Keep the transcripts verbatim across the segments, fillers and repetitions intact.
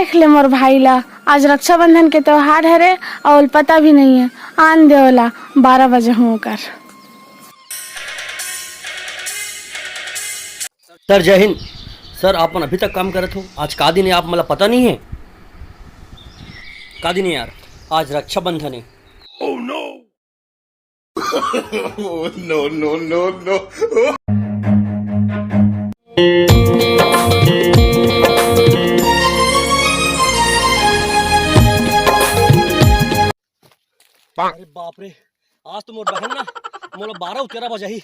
देख ले मोर भाई ला, आज रक्षाबंधन के त्योहार हरे, अउ ओला पता भी नहीं है। आन दे ओला, बारह बजे हूँ ओकर। सर, जय हिंद। सर, आप मन अभी तक काम करत हो, आज का दिन है, आप मन ला पता नहीं है? का दिन है यार? आज रक्षाबंधन है। Oh no! Oh, no, no, no, no! अरे बाप रे, आज तो मोर बहन ना मोला बारह तेरह बजाही।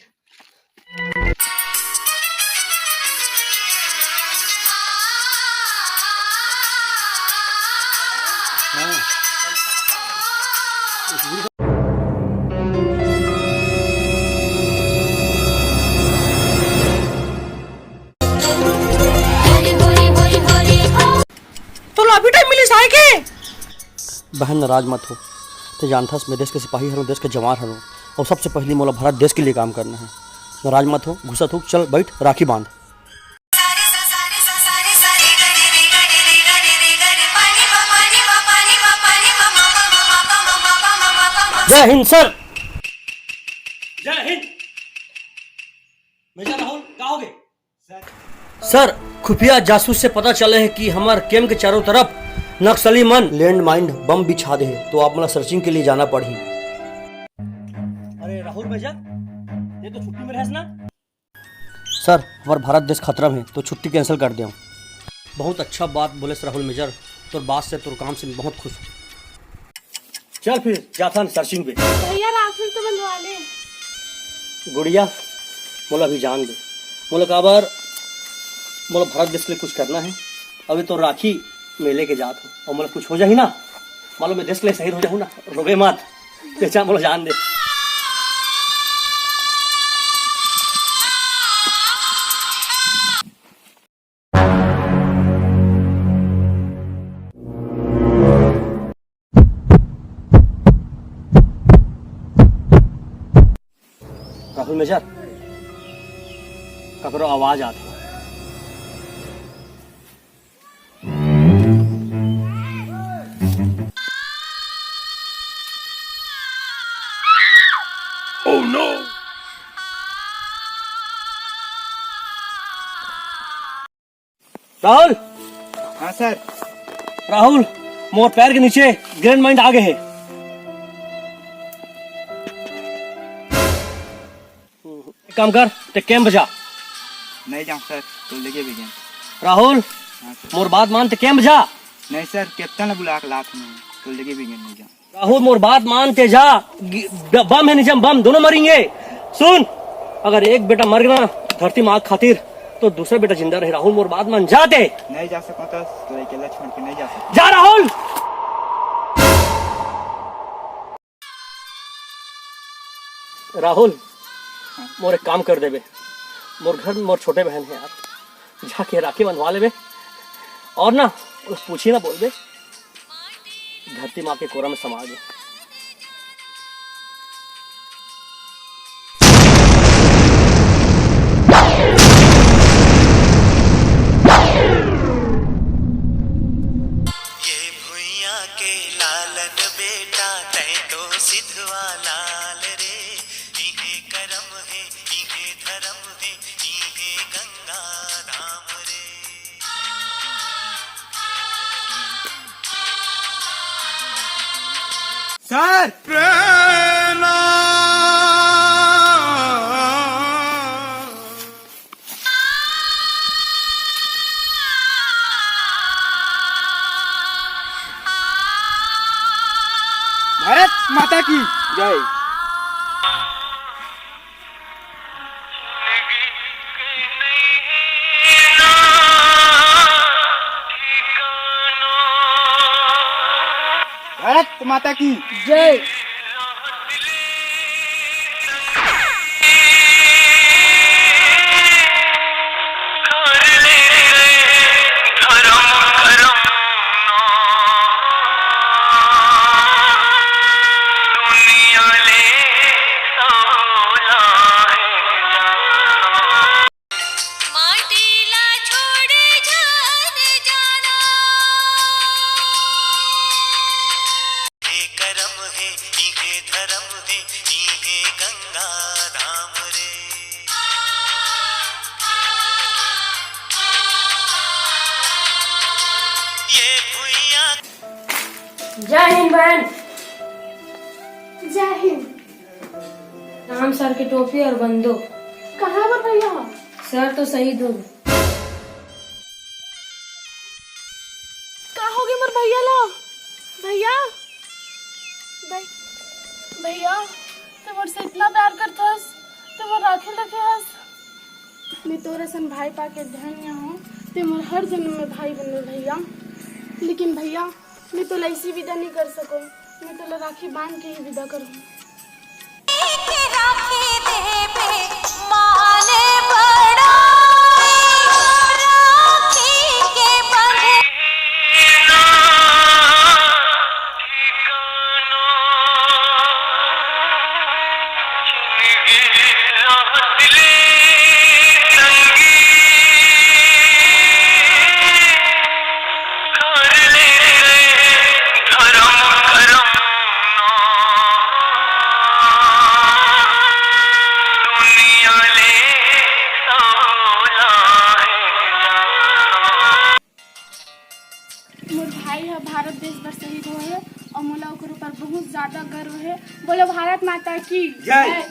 तोला अभी टाइम मिलिस आए के? बहन, नाराज मत हो। ते जानथस, मैं देश के सिपाही हरंव, देश के जवान हरंव, अउ सबसे पहली मोला भारत देश के लिए काम करना है। नाराज मत हो, घुसत हो, चल बैठ, राखी बांध। जय हिंद सर। जय हिंद। मेजर राहुल, का होगे? सर, खुफिया जासूस से पता चले है कि हमर कैंप के चारों तरफ नक्सली मन लैंड माइन बम बिछा दे है, तो आप मन ला सर्चिंग के लिए जाना पड़ही। अरे राहुल मेजर, ये तो छुट्टी में रहस ना? सर, हमर भारत देश खतरा में है, तो छुट्टी कैंसिल कर देव। बहुत अच्छा बात बोलेस राहुल मेजर, तोर बात से, तोर काम से मैं बहुत खुश हूँ। चल फिर, जाथन सर्चिंग पे। भैया, राखी तो बंधवा ले। गुड़िया, मोला अभी जान दे। मोला काबर, मोला भारत देश के लिए कुछ करना है। अभी तो राखी मैं लेके जात हूँ, अउ मोला कुछ हो जाही ना, मान लो मैं देश के लिए शहीद हो जाहूँ ना, रोबे मत, बेचा मोला जान दे। राहुल मेजर, ककरो आवाज आत हे। Oh no! राहुल। हाँ सर। राहुल, मोर पैर के नीचे ग्रेनेड माइन आ गे हे। एक काम कर, ते कैंप जा। नहीं जाऊँ सर, तो लेके भी गए। राहुल, हाँ सर। मोर बात मान, ते कैंप जा। नहीं सर, कैप्टन ने बुला के लात हूँ, तो लेके भी गए, नहीं जाऊँ। राहुल, मोर बात मान, ते जा। गि-, ब-, बम हे नीचे में, बम, दोनों मरेंगे। सुन, अगर एक बेटा मर गया ना धरती माँ खातिर, तो दूसरा बेटा जिंदा रहे। राहुल, मोर बात मान, जा ते। नहीं जा सकता, तो अकेला छोड़ के नहीं जा सकता। जा राहुल। राहुल, मोर एक काम कर देबे, मोर घर में मोर छोटे बहन हे यार, जाके राखी बंधवा लेबे, और ना कुछ पूछी ना बोलबे, धरती माँ के कोरा में समा गे। ये भुइयां के लालन बेटा, तैं तो सिधवा लाल रे। इहे करम हे, इहे धरम हे, इहे गंगा धाम रे। सर। भारत माता की जय। भारत माता की जय। जय हिंद बहन। जय हिंद। राम सर के टोपी और बंदूक। कहाँ पर भैया? सर तो शहीद हो गए। का हो गए मोर भैया ला? भैया, भै-, भैया, ते मोर से इतना प्यार करथस, ते मोर राखे रखे हस। मैं तोर असन भाई पाके धन्य हूँ, ते मोर हर जन्म में भाई बनबे भैया। लेकिन भैया, मैं तोला ऐसी विदा नहीं कर सकूँ, मैं तोला राखी बांध के ही विदा करूँ। राखी देबे माने बड़ा राखी के बंधे। मोर भाई ह भारत देश बर शहीद होए हे और मोला ओकर ऊपर बहुत ज्यादा गर्व हे। बोलो भारत माता की जय।